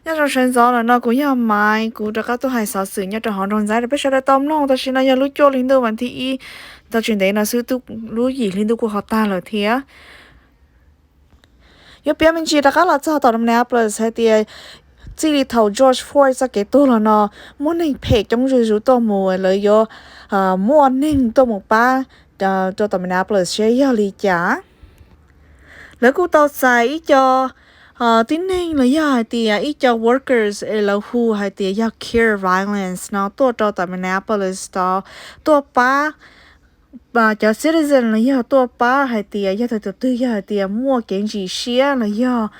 Nyob zoo sawv ntxov lawm no kuv yog Maiv, kuv rov qab tuaj hais xov xwm nyob rau hauv nroog Ntxaib rau peb sawv daws tau mloog. Tam sim no yog lub cuaj hli ntuj vas thib ib, tau tsis ntev no xwb lub yim hli ntuj kuj ho tag lawm thiab. Yuav piav me ntsis rov qab los txog tom Minneapolis hais tias txij li thaum George Floyd txoj kev tuag los no, muaj neeg phem coob zuj zus tuaj mus, lawv yuav muaj neeg tuaj mus pab rau tom Minneapolis seb yog li cas. Lawv kuj tau txais ib co tib neeg los yog hais tias ib co workers es lawv hu hais tias yog Care Violence no tuaj rau tom Minneapolis tod, tuaj pab cov citizen los yog tuaj pab hais tias yog tus twg yog hais tias muaj kev ntsim siab los yog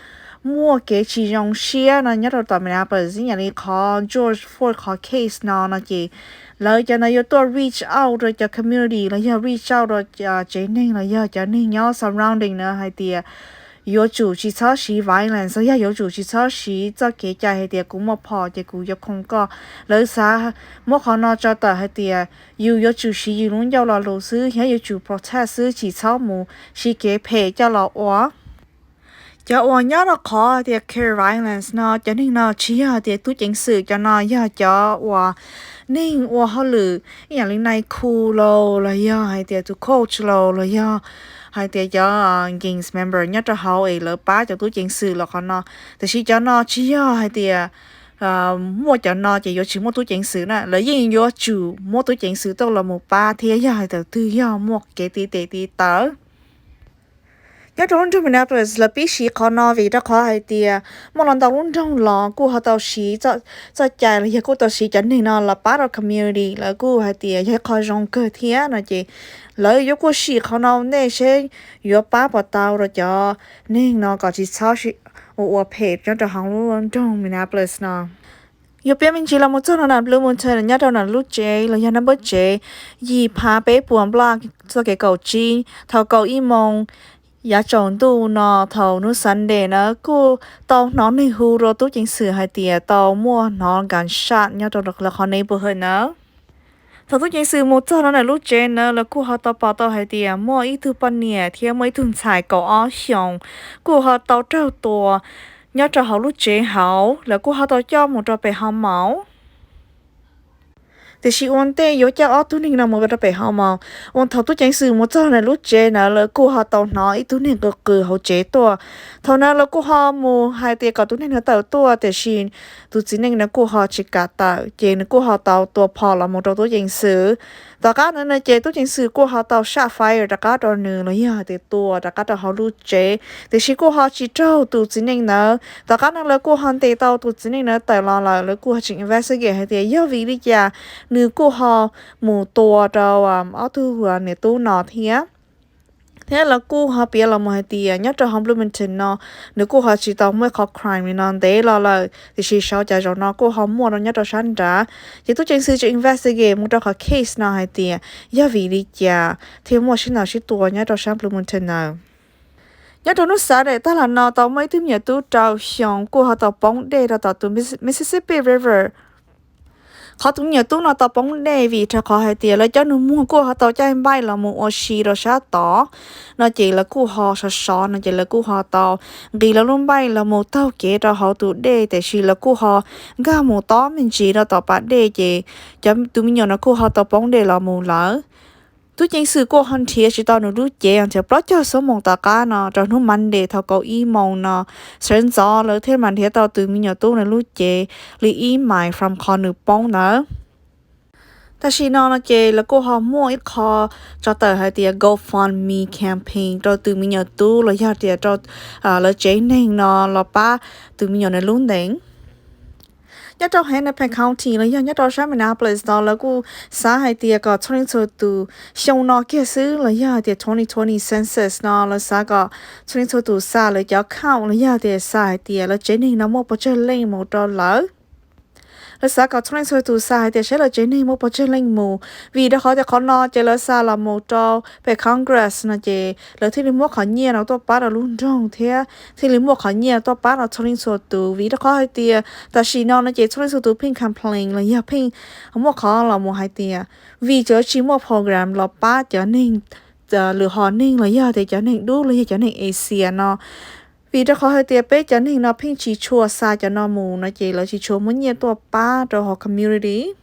muaj kev tsis zoo siab no nyob rau tom Minneapolis ib yam li qhov George Floyd qhov case no no ces lawv cov no yuav tuaj reach out rau cov community los yog reach out rau tsev neeg los yog cov neeg nyob surrounding na hais tias yuav tsum tsis txhob siv violence los yog yuav tsum tsis txhob siv txoj kev cai hais tias kuv muaj phom ces kuv yuav khoom koj. Lawv xav muab qhov no tso tawm hais tias yus yuav tsum siv yus lub ncauj lo lus xwb, yog yuav tsum protest xwb, tsis txhob mus siv kev phem coj los ua. Cov uas nyob rau qhov tias Care Violence no, cov neeg no tsis yog hais tias tub ceev xwm, cov no yog cov uas neeg ua hauj lwm ib yam li nais khu los los yog hais tias tus coach los los yog hais tias cov gangs member nyob rau hauv es lawv pab cov tub ceev xwm los qhov no. Tiam sis cov no tsis yog hais tias muaj cov no ces yuav tsis muaj tub ceev xwm na, lawv yeej yuav tsum muab tub ceev xwm tuaj los mus pab thiab yog hais tias twg yog muaj kev tiv tes tiv taw. Nyob rau lub nroog Minneapolis lawv pib siv qhov no vim rau qhov hais tias muaj los ntau lub nroog los kuj ho tau siv txoj cai los yog kuj tau siv cov neeg no los pab rau community, lawv kuj hais tias yog ib qho zoo kawg thiab no ces lawv yuav kuj sim qhov no ua ntej seb yuav pab puas tau rau cov neeg no kom tsis txhob ua ua phem nyob rau hauv lub nroog Minneapolis no. Yuav piav me ntsis los mus txog rau nram Bloomington nyob rau nram lub tsev los yog nram npawb tsev yim phav peb puas nplaj txoj kev kaum tsib thaum kaum ib moos yav tsaus ntuj no thaum hnub Sunday na kuj tau hnov neeg hu rau tub ceev xwm hais tias tau muaj hnov gunshot nyob rau lawv qhov neighborhood na. Thaum tub ceev xwm mus txog rau ntawm lub tsev na lawv kuj ho tau pom tau hais tias muaj ib tug poj niam thiab muaj ib tug ntxhais kaum ob xyoos kuj ho tau raug tua nyob rau hauv lub tsev hauv, lawv kuj ho tau coj mus rau pem ho maus. Tiam sis ua ntej yuav coj ob tug neeg no mus rau pem ho maus, ua thaum tub ceev xwm mus txog ntawm lub tsev na lawv kuj ho tau hnov ib tug neeg qw qw hauv tsev tuaj. Thaum na lawv kuj ho mus hais tias kom tus neeg no tawm tuaj, tiam sis tus txiv neej no kuj ho tsis kam tawm, ces nws kuj ho tau tua phom los mus rau tub ceev xwm. Tom qab ntawd no ces tub ceev xwm kuj ho tau shot fire rov qab rau nws los yog hais tias tua rov qab rau hauv lub tsev, tiam sis kuj ho tsis raug tus txiv neej ntawd. Tom qab no lawv kuj ho ntes tau tus txiv neej ntawd tawm los lawm, lawv kuj ho tseem investigate hais tias yog vim li cas nws kuj ho mus tua rau ob tug niam tub no thiab. Thiab lawv kuj ho piav los mus hais tias nyob rau hauv Bloomington no nws kuj ho tsis tau muaj ib qho crime li no ntev los lawm, tiam sis saum cas zaum no kuj ho muaj rau nyob rau sab nrad. Ces tub ceev xwm tseem investigate mus rau qhov case no hais tias yog vim li cas thiaj muaj sib ntaus sib tua nyob rau sab Bloomington na. Nyob rau hnub Saturday tag los no tau muaj ib tug me nyuam tub rau xyoo kuj ho tau poob dej rau tom tus Mississippi River. Qhov tus me nyuam tub no tau poob dej vim rau qhov hais tias lawv cov nus muag kuj ho tau caij npaij los mus ua si rau sab tod no ces lawv kuj ho sov sov no ces lawv kuj ho tau nqis lawv lub npaij los mus taug kev rau hauv tus dej, tiam sis lawv kuj ho nkag mus tob me ntsis rau tom pas dej ces cov tus me nyuam no kuj ho tau poob dej los mus lawm. Tub ceev xwm kuj ho nrhiav tsis tau nws lub cev, nrhiav plaub caug xuab moos tom qab no rau hnub Monday thaum kaum ib moos no sawv ntxov lawv thiaj mam nrhiav tau tus me nyuam tub nws lub cev li ib mais from qhov nws poob ntawd. Tam sim no no ces lawv kuj ho muaj ib qho tso tawm hais tias GoFundMe campaign rau tus me nyuam tub los yog tias rau lawv tsev neeg no los pab tus me nyuam nws lub ntees. Nyob rau Hennepin County los yog nyob rau sab Minneapolis no lawv kuj xav hais tias kom txhua leej txhua tus xyoo no kiag xwb los yog tias twenty twenty census no lawv xav kom txhua leej txhua tus xa lawv cov count los yog tias xa hais tias lawv tsev neeg no muaj pes tsawg leej mus rau lawv. Lawv xav kom txhua leej txhua tus xa hais tias saib lawv tsev neeg muaj pes tsawg leej mus, vim rau qhov tias qhov no ces lawv xa los mus rau pem Congress no ces lawv thiaj li muab qhov nyiaj no tuaj pab rau lub nroog thiab thiaj li muaj qhov nyiaj tuaj pab rau txhua leej txhua tus. Vim rau qhov hais tias tam sim no no ces txhua leej txhua tus pheej complain los yog pheej muaj qhov los mus hais tias vim cov tsis muaj program los pab cov neeg lwm hom neeg los yog tias cov neeg dub los yog cov neeg Asia no. Vim rau qhov hais tias peb cov neeg no pheej tsis tshua xa cov no mus no ces lawv tsis tshua muab nyiaj tuaj pab rau hauv community.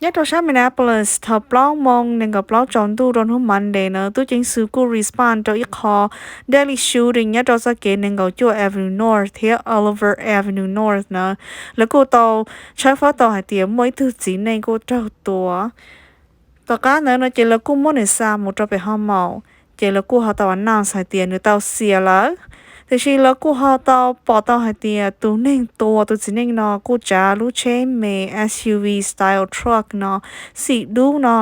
Nyob rau sab Minneapolis, thaum plaub moo nees nkaum plaub tsaus ntuj rau hnub Monday na, tub ceev xwm kuj respond rau ib qho deadly shooting nyob rau txoj kev nees nkaum cuaj Avenue North thiab Oliver Avenue North na. Lawv kuj tau tshawb fawb tau hais tias muaj ib tug txiv neej kuj raug tua. Tom qab ntawd no ces lawv kuj muab nws xa mus rau pem ho maum, ces lawv kuj ho tau announce hais tias nws tau xias lawm. Tiam sis lawv kuj ho tau pom tau hais tias tus neeg tua tus txiv neej no kuj tsav lub tsheb me S U V style truck no xim dub no.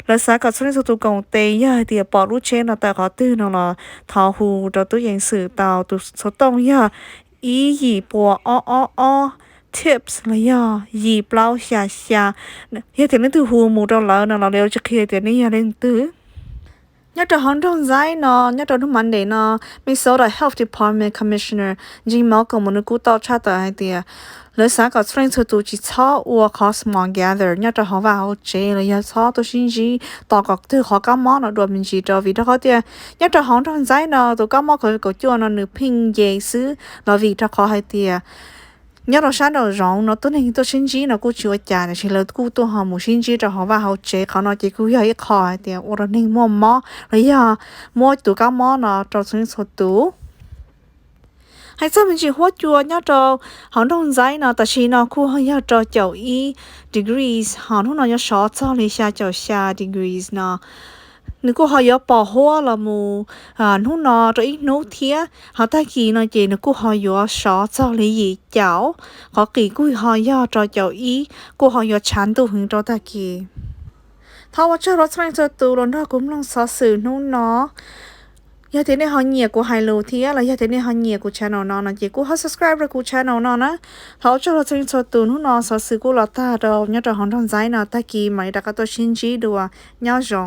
Lawv xav kom txhua leej txhua tus koom tes, yog hais tias pom lub tsheb no tawm qhov twg no los thov hu rau tub ceev xwm tau. Tus xov tooj yog ib yim pua ob ob ob tips los yog yim plaub xya xya. Yog tias leej twg hu mus rau lawv no los lawv tsis qhia tias nej yog leej twg. Nyob rau hauv nroog Ntxaib no, nyob rau hnub Monday no, Minnesota Health Department Commissioner Jim Malcolm nws kuj tau tshaj tawm hais tias lawv xav kom txhua leej txhua tus tsis txhob ua qhov small gather nyob rau hauv vaj hauv tsev los yog txhob tuaj sib ntsib tos kom twg qhov kab mob no dua me ntsis rau, vim rau qhov tias nyob rau hauv nroog Ntxaib no tus kab mob covid kaum cuaj no nws pheej nce xwb los vim rau qhov hais tias nyob rau sab nraum zoov no tuab neeg tuaj sib ntsib no kuj tsis ua cas, tiam sis lawv kuj tuaj ho mus sib ntsib rau hauv vaj hauv tsev, qhov no ces kuj yog ib qho hais tias ua rau neeg muaj mob los yog muab tus kab mob no rau txhua leej txhua tus. Hais txog me ntsis huab cua nyob rau hauv nroog Ntxaib no tam sim no kuj yog rau caum ib degrees, ho hnub no yuav sov txog li xya caum xya degrees no. Nws kuj ho yuav pos huab los mus hnub no rau ib hnub thiab, ho tag kis no ces nws kuj ho yuav sov txog li yim caum, qhov qis kuj ho yog rau caum ib, kuj ho yuav tshav ntuj heev rau tag kis. Thov ua tsaug rau txhua leej txhua tus los nrog kuv mloog xov xwm hnub no. Yog tias nej ho nyiam kuv hais lus thiab los yog tias nej ho nyiam kuv channel no no ces kuj ho subscribe rau kuv channel no na. Thov ua tsaug rau txhua leej txhua tus, hnub no xov xwm kuj los tag rau nyob rau hauv nroog Ntxaib no, tag kis mam li rov qab tuaj sib ntsib dua. Nyob zoo.